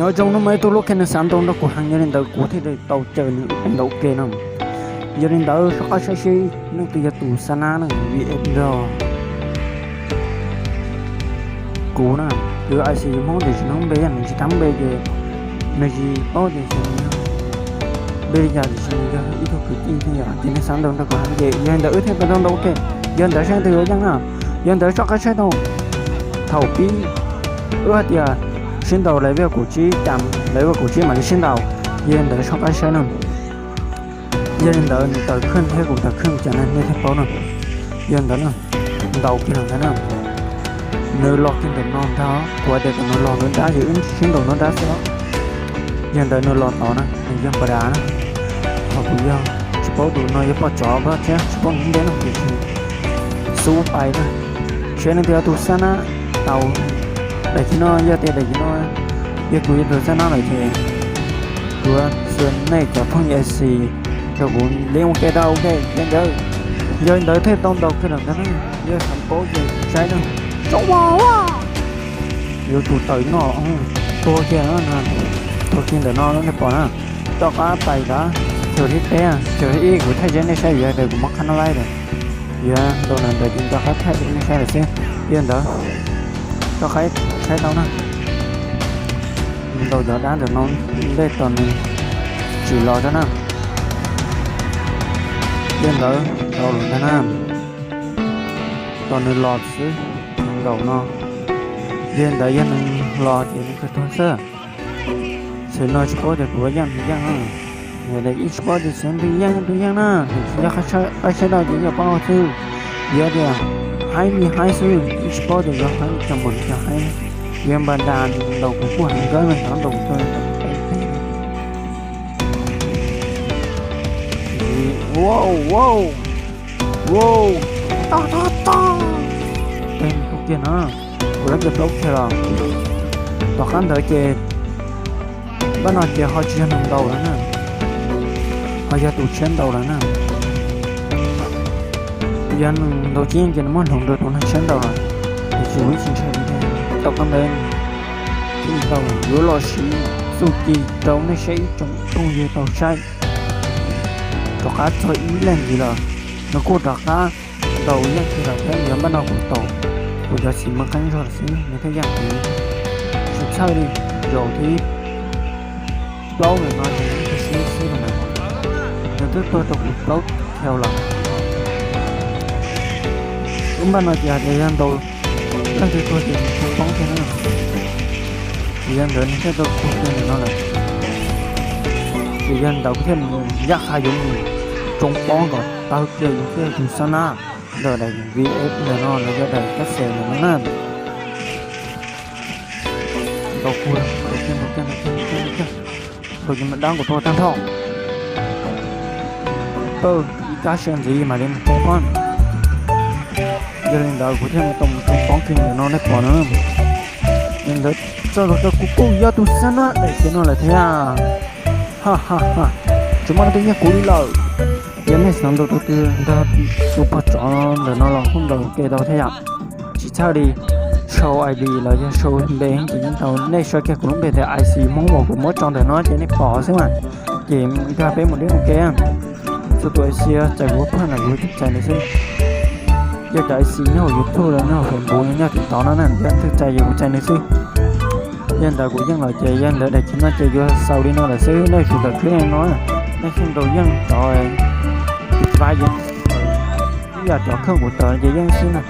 Nyob zoo nawb, muaj ib tug lub kheej nws xav ntaus nrog kuv heev, yog li ntawd kuv thiaj li tau caw nws ntaus ua ke no. Yog li ntawd soj qab saib seb leej twg yog tus xa nab no, vim es nrog kuv na, tus IC Hmoob tiam sis nws lub npe yog nws tsis tau npe ces nws tsis paub tias xyov nws yog npe li cas tiam sis nws yog ib tug kwv tij thiab yom, ces nws xav ntaus nrog kuv heev ces yog li ntawd wb thiaj tau ntaus ua ke. Yog li ntawd saib leej twg yuav yeej na. Yog li ntawd soj qab saib tau. Thaum pib wb hais tias sib ntaus level kaum tsib cas, level kaum tsib mam li sib ntaus. Yog li ntawd soj qab saib na. Yog li ntawd nws tawm khwj thiab kuv tawm khwj cas na nej thiaj paub na. Yog li ntawd na, ntaus kiag los ntag na. Nws los kiag ntawm no ntag, kuv hais tias kom nws los nruab nrab ces wb sib ntaus nruab nrab xwb. Yog li ntawd nws los tod na, nws yog npa dav na. Ho kuv yog tsis paub tus no yog poj tsov poj tsiab tsis paub nws npe no ces xub pais na. Saib leej twg yog tus xa nab tau. Daim khiv no yog tias daim khiv no yog kuv yog tus xa nab lawm ces kuv yuav xa nej cov phooj ywg IC rau kuv li ua ke tau ua ke li ntawd. Yog li ntawd thiaj tau ntaus kiag lawm ntag na. Yog xav paub ces saib na. Tso ua, yuav tus tawm no, tuag kiag, tuag kiag ntawm no nej pom na. Rov qab pais rau chaw thib peb, chaw thib ib kuv thaij zeb nej saib, yog tias kuv muab qhab nab laib lawm, yuav ntaus ntawm ntawd ces rov qab thaij nej saib lawm xwb. Yog li ntawd rov qab saib tau na. Ntaus cov dab ntawm no, npej tos nws tsim los rau na. Yog li ntawd tau lawm ntag na. Tos nws los xwb, ntaus no. Yog li ntawd yog nws los ces nws kawg tuag xwb. Xwm no tsis paub tias kuv yeej nws yeej, yog tias ib tsis paub tias xyov nws yeej nws yeej na, nws tsis yog qab saib tau ces yog pab xwb. Yog tias haib li haib xwb, ib tsis paub tias yog haib li cas npaum li cas haib. Yog npa das ntaus kuv kuj heev nkawd no xyov ntaus kuv tuag. Wow, wow, wow, tog tog tog, peg kuv kiag no, kuv lab kiag plaub kiag los. Tom qab ntawd ces npaj no ces ho tsis yog nws ntaus lawm na, ho yog tus tshiab ntaus lawm na. Yog nws ntaus tsis yeej ces nws muab hloov rau tus neeg tshiab ntaus lawm, tiam sis kuv tsis ntshai li. Tom qab ntawd thiaj li tau yuav los siv txuj ci rau nej saib ib tsoom phooj ywg tau saib. Rov qab txog ib leej ntxiv lawm, nws kuj rov qab ntaus yeej kiag lawm thiab. Yog npaj no kuv tau, kuv cov xim muaj qeeb zog lawm xwb nws thiaj yeej kuv. Tsis txhawj li, zaum thib plaub ntawm no ces nws twb tuag xwb no na, nws twb tuag rau kuv plaub kiag lawm. Lub npaj no ces hais tias yog ntaus leej twg tuag ces nws tsoo poob kiag na. Ces yog ntawd nws thiaj tau tuag kiag ntawm no lawm. Ces yog ntawd kuv thiaj mus ncaj qha yuav mus tsoo poob kom tawg kiag yus thiaj tus xab nab ntawm daim VF ntawm no los yog daim kab xes ntawm no na. Ntaus kuv, ntaus kiag, ntaus kiag, ntaus kiag, ntaus kiag, ntaus ces mas dab nkaus tuag tag nrho. Pawg ib kab sab ntxiv mam li mus tsoo poob. Yog li ntawd kuv thiaj mus tau mus tsoo poob kiag ntawm no nej pom na. Yog li ntawd txoj lus rau kuv kuj yog tus xab nab daim khiv no lawm thiab. Ha ha ha, tsis muaj leej twg nyiag kuv li lawm. Yog nej xav ntaus tus twg nrog tus pog tsov ntawm no los kuj ntaus ua ke tau thiab yom. Tsis txhawj li, sau ID los yog sau npe ces yeej tau. Nej sau kiag kuv lub npe tias IC Hmoob uas kuv muab tso ntawm no ces nej pom xwb mas. Ces nkag peb mus deb ua ke. Txhua tus IC txais kuv phaj los kuv txais nws xwb. Yog cov IC nyob hauv YouTube los nyob hauv Facebook nyob tim tod no na, yog leej twg txais ces kuv txais nws xwb. Yog ntawd kuv yeej los ces yog ntawd daim khiv no ces yuav xaus li no lawm xwb. Nej sawv daws khwv no, nej sawv daws yeej tso, ib yam cov khoom kuv tawm ces yeej xwb na.